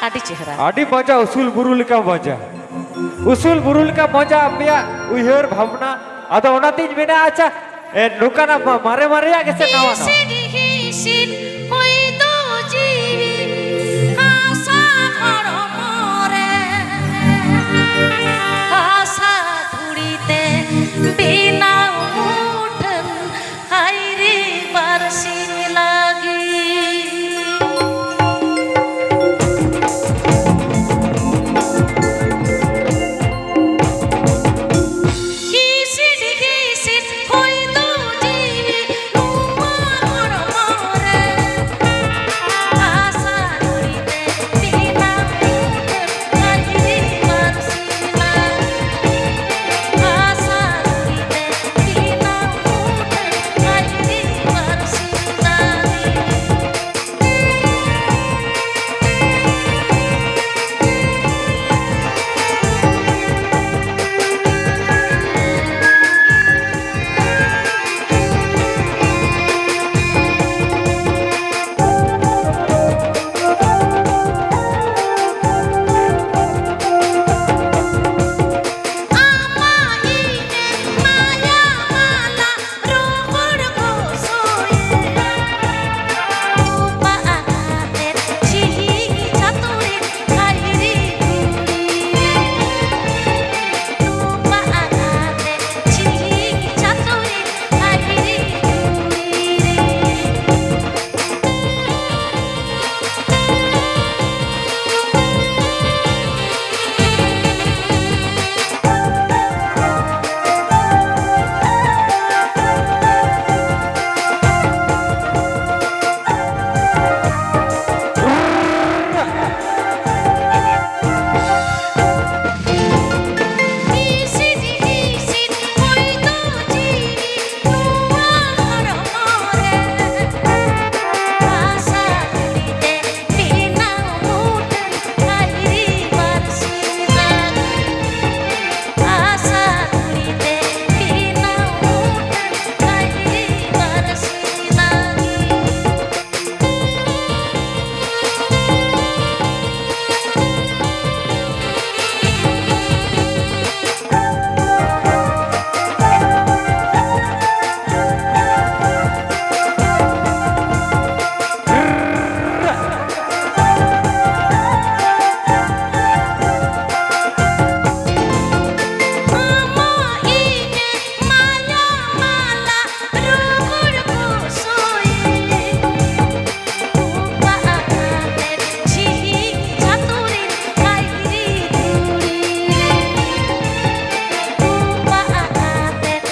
ᱟᱹᱰᱤ ᱪᱮᱦᱨᱟ᱾ ᱟᱹᱰᱤ ᱢᱚᱡᱟ, ᱩᱥᱩᱞ ᱵᱩᱨᱩ ᱞᱮᱠᱟ ᱢᱚᱡᱟ᱾ ᱩᱥᱩᱞ ᱵᱩᱨᱩ ᱞᱮᱠᱟ ᱢᱚᱡᱟ ᱟᱯᱮᱭᱟᱜ ᱩᱭᱦᱟᱹᱨ ᱵᱷᱟᱵᱽᱱᱟ᱾ ᱟᱫᱚ ᱚᱱᱟᱛᱤᱧ ᱢᱮᱱᱟ, ᱟᱪᱪᱷᱟ, ᱮ, ᱱᱚᱝᱠᱟᱱᱟᱜ ᱢᱟ-, ᱢᱟᱨᱮ ᱢᱟᱨᱮᱭᱟᱜ ᱜᱮᱥᱮ ᱱᱟᱣᱟ ᱱᱟᱣᱟ? ᱦᱤᱥᱤᱫ ᱦᱤᱥᱤᱫ ᱦᱚᱭ ᱫᱚ ᱡᱤᱣᱤ ᱦᱟᱥᱟ ᱦᱚᱲᱢᱚ ᱨᱮ, ᱦᱟᱥᱟ ᱫᱷᱩᱲᱤ ᱛᱮ ᱵᱮᱱᱟᱣ